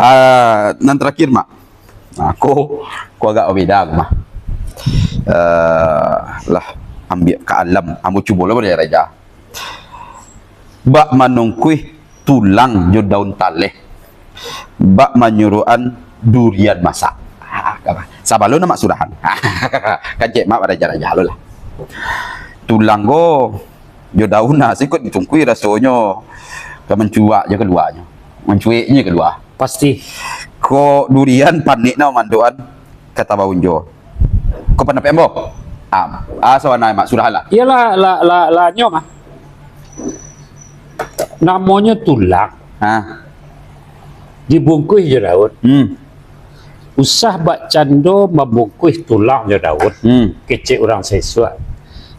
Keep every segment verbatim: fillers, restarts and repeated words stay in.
Ah, nan terakhir, Mak. Nah, ko, ko agak beda ko mah. Eh, lah, ambiak ka alam. Ambo cubo lah baraja-raja. Bak manungkuih tulang jo daun taleh. Bak manyuruakan durian masak. Ah, ka mah. Sabalun Amak surahan. Kan cek Mak baraja-raja lo lah. Tulang ko jo daun nah, sikok ditungkui rasonyo ka mancuak jo kaluanyo. Mancuek nyo kalua. Pasti. Ko durian panek no mandoan ka tabaun jo. Ko pandapek ambo. Ah, ah, sawana Mak surahan lah. Iyolah, lah, lah, lah nyo mah. Namonyo tulang. Ha. Dibungkuih jo daun. Hmm. Usah bak cando mambungkuih tulang jo daun. Hmm. Kecek urang sisuak.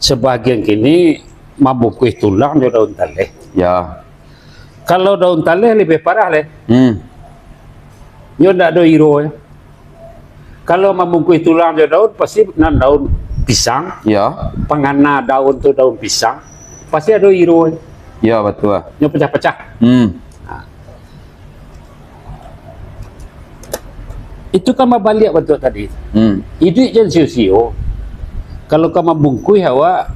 Sabagian kini mambungkuih tulang jo daun taleh. Ya. Kalau daun taleh labiah parah leh. Hmm. Nyo ndak ado ironyo. Kalau mambungkuih tulang jo daun, pasti nan daun pisang. Ya. Pangana daun tu daun pisang, pasti ado ironyo. Ya, batua. Nyo pacah-pacah. Hmm. Ha. Itu kan babaliak bantuak tadi. Hmm. Iduik jan sio-sio. Kalau ka mambungkuih awak,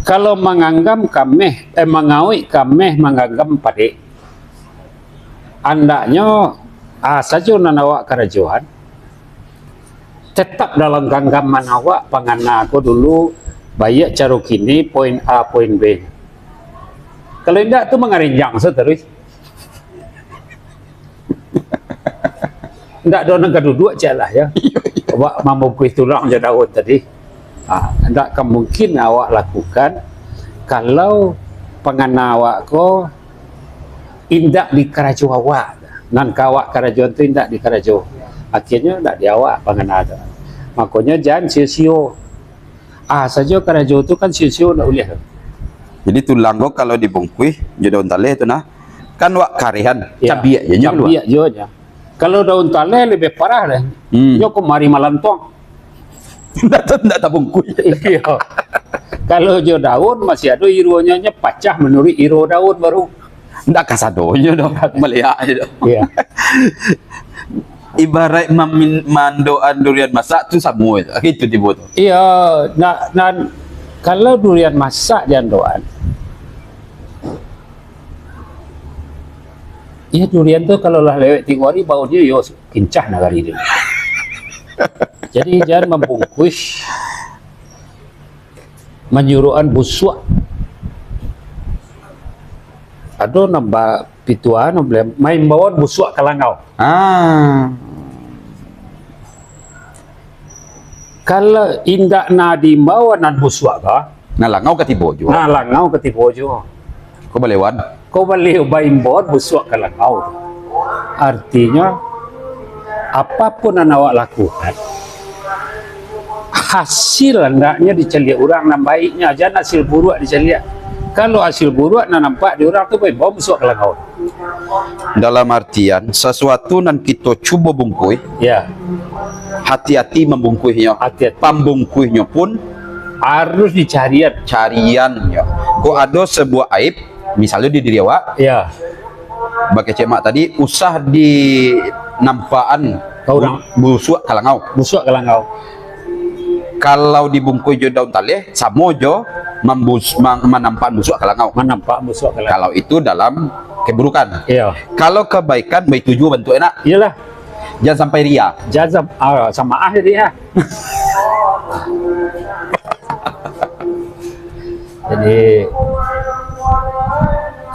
kalau manganggam kameh, eh, mangauik kameh, manganggam padek. Andaknyo, ah, sajo nan awak karajoan, tetap dalam ganggaman awak, pangana ko dulu, baiak caro kini, poin A, poin B. Kalau indak tu mangarenjang sataruih. Ndak ado nan ka duduak, cek lah, ya. Iyo, iyo. Awak mambungkuih tulang jo daun tadi. Ah, ndak ka mungkin awak lakukan kalau pangana awak ko indak dikarajo awak. Nan ka awak karajoan tu indak dikarajo. Akhirnyo ndak di awak pangana tu. Makonyo jan sio-sio. Ah, sajo karajo tu kan sio-sio ndak uleh. Jadi tulang ko kalau dibungkuih jo daun taleh tu nah, kan wak karehan, ya, cabiak je nyo kalua. Cabiak je nyo. Kalau daun taleh labiah parah deh. Hmm. Nyo kamari malantuang. Ndak ta-, ndak tabungkuih. Iyo. Kalau jo daun masih ado ironyo, nyo pacah manuruik iro daun baru. Ndak kasadonyo doh, maliek aja doh. Iya. Ibarat mamin-, mandoan durian masak tu samo itu. Itu tibo tu. Iya, nak, nan, kalau durian masak di andoan, iya, durian tu kalau lah lewat tigo hari, baunyo yo kincah nagari tu. Jadi, jan mambungkuih manyuruakan busuak. Ado nambah pituahan, main bawan busuak kalangau. Ah. Kalau indak na diimbau nan busuak ka, nan langau ka tibo juo. Nan langau ka tibo juo. Ko balewan. Ko baliau baimbau busuak ka langau. Artinyo, apapun nan awak lakukan, hasil andaknyo dicaliak urang nan baiknyo, jan hasil buruak dicaliak. Kalau hasil buruak nan nampak di urang tu, baimbau busuak ka langau. Dalam artian, sasuatu nan kito cubo bungkuih, ya, hati-hati mambungkuihnyo. Hati-hati. Pambungkuihnyo pun harus dicarian. Carian, ya. Kok ado sabuah aib, misalnyo di diri awak, ya, bakecek mak tadi, usah dinampakan ka urang. Bu-, busuak ka langau. Busuak ka langau. Kalau dibungkuih jo daun taleh, samo jo mambus-, mang-, manampakan busuak ka langau. Manampakan busuak ka langau. Kalau itu dalam keburukan. Iya. Kalau kebaikan, baitu juo bantuaknyo, nak. Iyalah. Jan sampai ria. Jan sam-, ah, samo ah ria. Jadi,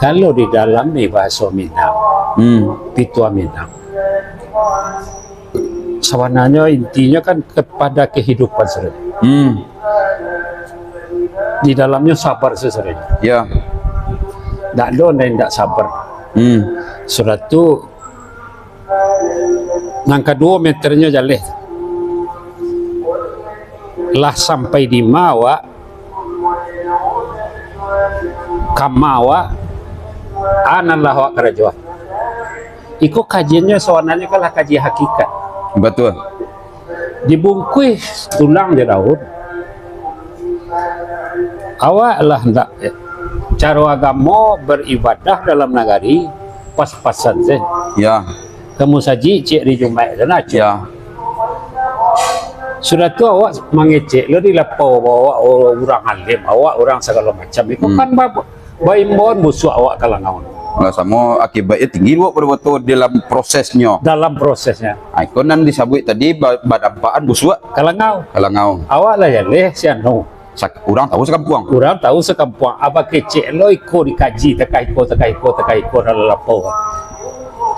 kalau di dalam ni bahaso Minang, hmm, pituah Minang, sabananyo intinyo kan kepada kehidupan sajo. Hmm. Di dalamnyo sabar sajo. Ya. Ndak ado nan indak sabar. Hmm. Sudah tu, nan kaduo meternyo jaleh. Lah sampai di ma awak, kama awak, a nan lah awak karajoan. Iko kajiannyo sabananyo kan lah kaji hakikat. Batua. Dibungkuih tulang jo daun. Awak lah ndak, caro agamo baribadah dalam nagari pas-pasan se. Ya. Ka musajik ciek di Jumaik tu nah, ciek. Ya. Sudah tu awak mangecek lo di lapau, awak urang alim, awak urang sagalo macam. Iko hmm. Kan ba-, baimbauan busuak awak ka langau. Lah, samo akibatnyo tinggi juo pado batua dalam prosesnyo. Dalam prosesnyo. Ah, iko nan disabuik tadi ba-, badampakan busuak. Ka langau. Ka langau. Awak lah jaleh si anu. Sak-, urang tahu sakampuang. Urang tahu sakampuang. Abah kecek lo iko dikaji, takah iko, takah iko, takah iko, dalam lapau.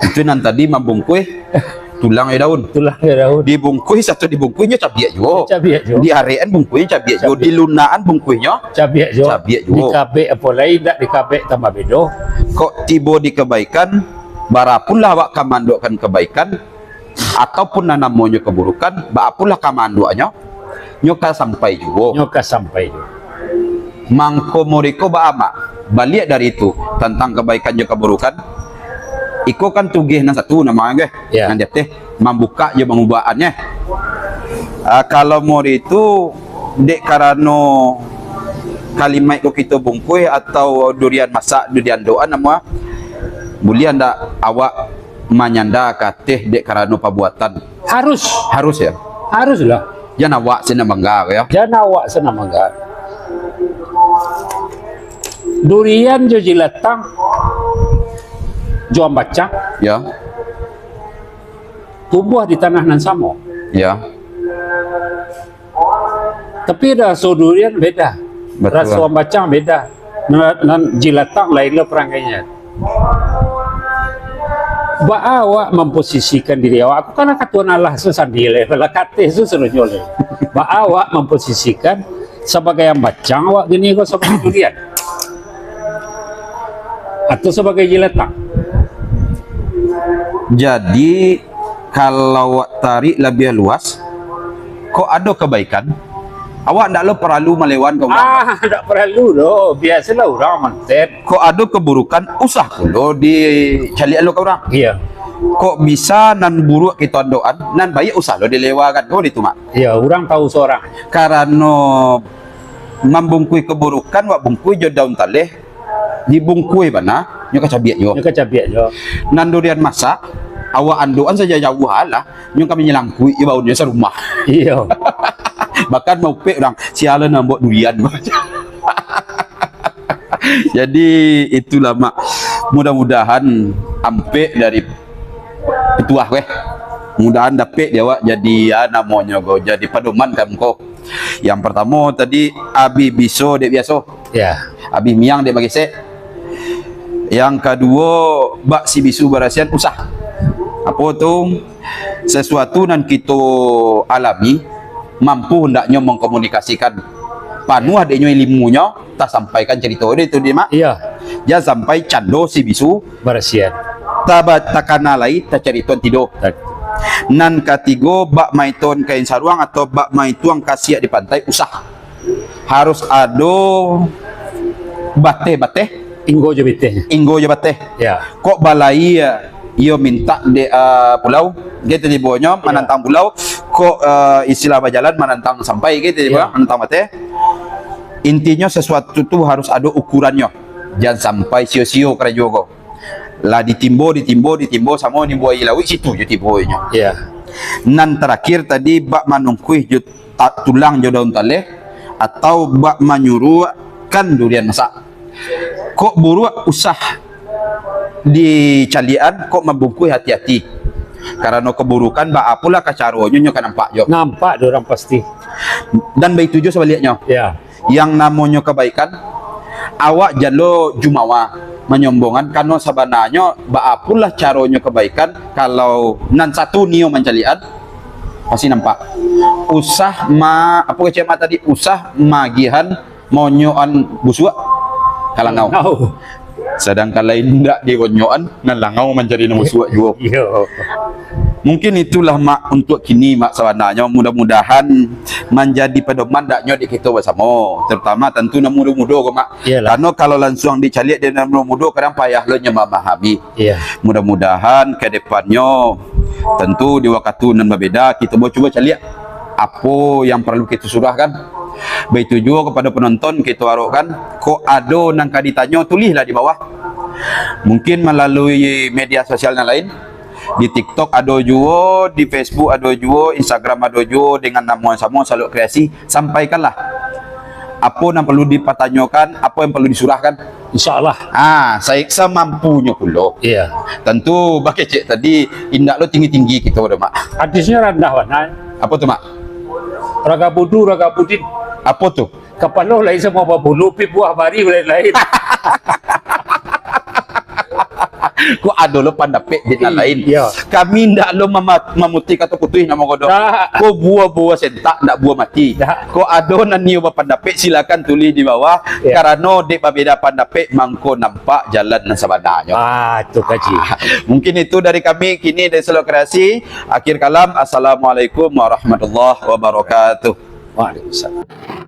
Itu nan tadi mambungkuih tulang jo daun. Tulang jo daun. Dibungkuih, satu dibungkuihnyo cabiak juo. Cabiak juo. Diarekan bungkuihnyo cabiak juo. Cabiak. Dilunakan bungkuihnyo cabiak juo. Cabiak juo. Dikabek apo lai, indak dikabek tambah bedo. Kok tibo di kebaikan, barapolah awak ka manduakkan kebaikan, ataupun nan namonyo keburukan, baapolah ka manduaknyo, nyo ka sampai juo. Nyo ka sampai juo. Mangko muriko baamak, baliak dari itu, tantang kebaikan jo keburukan, iko kan tugeh nan satu namonyo, geh? Ya. Nan di ateh, mambukak jo mangubakan, geh. Ah, kalau mode itu, dek karano kalimaik ko kito bungkuih atau durian masak, durian doan, namo, buliah ndak awak manyanda ka ateh dek karano pabuatan? Harus. Harus, ya? Harus lah. Jan awak se nan bangga, ya? Jan awak se nan bangga. Durian jo jilatang, jo ambacang, ya, tumbuah di tanah nan samo. Ya. Tapi raso durian beda. Betul. Raso ambacang beda. Nan, nan jilatang lain lo parangkainyo. Baa awak mamposisikan diri awak? Aku kan ka Tuhan Allah se sandiri lai, lah ka ateh se sadonyo lai. Baa awak mamposisikan sabagai ambacang awak kini ko sabagai durian? Atau sabagai jilatang? Jadi, kalau awak tarik labiah luas, kok ado kebaikan, awak ndak lo paralu malewan ka urang. Ah, ndak paralu doh. Biasolah urang mantet. Kok ado keburukan, usah pulo dicaliak lo ka urang. Iya. Kok bisa nan buruak kito andokan, nan baiak usah lo dilewakan. Kan itu, Mak? Iya, urang tahu sorang. Karano mambungkuih keburukan, awak bungkuih jo daun taleh, dibungkuih bana, nyo ka cabiak juo. Nyo ka cabiak juo. Nan durian masak, awak andokan sajo jauah lah, nyo ka manyalangkuik jo baunnyo sarumah. Iyo. Bahkan maupek urang, "Sia lo nan mambuek durian." Jadi, itulah, Mak. Mudah-mudahan ampek dari pituah, weh. Mudahan dapek di awak jadi, ah, namonyo ko, jadi padoman ka muko. Yang partamo tadi, abih biso dek biaso. Ya. Abih miang dek bagesek. Yang kaduo, bak si bisu barasian usah. Apo tu? Sesuatu nan kito alami, mampu hendaknyo mangkomunikasikan. Panuah dek nyo ilimunyo, tasampaikan carito dek tu, Mak. Iya. Jan sampai cando si bisu. Barasian. Taba-, takana lai, tacarito tido. Tak. Nan katigo, bak maituang kain saruang atau bak maituang kasiak di pantai, usah. Harus ado bateh-bateh. Inggo jo bateh. Inggo jo bateh. Ya. Kok balai, iyo mintak dek, ah, pulau, gitu tibonyo, ya, manantang pulau, kok, ah, istilah bajalan manantang sampai, gitu tibo, ya, manantang bateh. Intinyo, sesuatu tu harus ado ukurannyo. Jan sampai sio-sio karajo ko. Lah ditimbo, ditimbo, ditimbo, samo nimbo aia lauik, situ jo tibonyo. Iya. Nan tarakhir tadi, bak manungkuih jo ta-, tulang jo daun taleh, atau bak manyuruakkan durian masak. Kok buruak usah dicaliakan, kok mambungkuih hati-hati. Karano keburukan, baapolah ka caronyo, nyo ka nampak jo. Nampak dek urang pasti. Dan baitu jo sabaliaknyo. Ya. Yang namonyo kebaikan, awak jan lo jumawa, manyombongan, karano sabananyo baapolah caronyo kebaikan, kalau nan satu nio mancaliakan, pasti nampak. Usah ma-, apo kecek Mak tadi, usah maagiahan monyokan busuak ka langau. Langau. Sadangkan lain indak diwonyokan, nan langau mancari nan busuak juo. Iyo. Mungkin itulah, Mak, untuk kini, Mak, sabananyo. Mudah-mudahan manjadi padoman daknyo dek kito basamo. Terutama tantu nan mudo-mudo ko, Mak. Iyolah. Karano kalau lansuang dicaliak dek nan mudo-mudo, kadang payah lo nyo mamahami. Iya. Mudah-mudahan ka depannyo, tantu di wakatu nan babeda, kito bacubo caliak apo yang paralu kito surahkan. Baitu juo kapado panonton, kito arokkan, kok ado nan ka ditanyo, tulihlah di bawah. Mungkin malalui media sosial nan lain, Di TikTok ado juo, di Facebook ado juo, Instagram ado juo, dengan namo yang samo, Salok Kreasi. Sampaikanlah apo nan perlu dipatanyokan, apo yang perlu disurahkan. Insya Allah. Ah, saya samampunyo pulo. Iya. Tentu, bakecek tadi, indak lo tinggi-tinggi kito doh, Mak. Hadisnya randah bana. Apo tu, Mak? Raga budu, raga budin. Apo tu? Kapalo lain samo babulu, pi buah bari lain-lain. Ko ado lo pandapek di nan lain. Iya. Kami ndak lo mama-, mamutih kato putuih namo ko doh. Ndak. Ko buah-buah sentak, ndak buah mati. Ndak. Ko ado nan nio bapandapek, silakan tulis di bawah. Iya. Karano dek babeda pandapek, mangko nampak jalan nan sabananyo. Ah, tu kaji. Mungkin itu dari kami kini dari Salok Kreasi. Akhir kalam, assalamualaikum warahmatullahi wabarakatuh. Waalaikumsalam.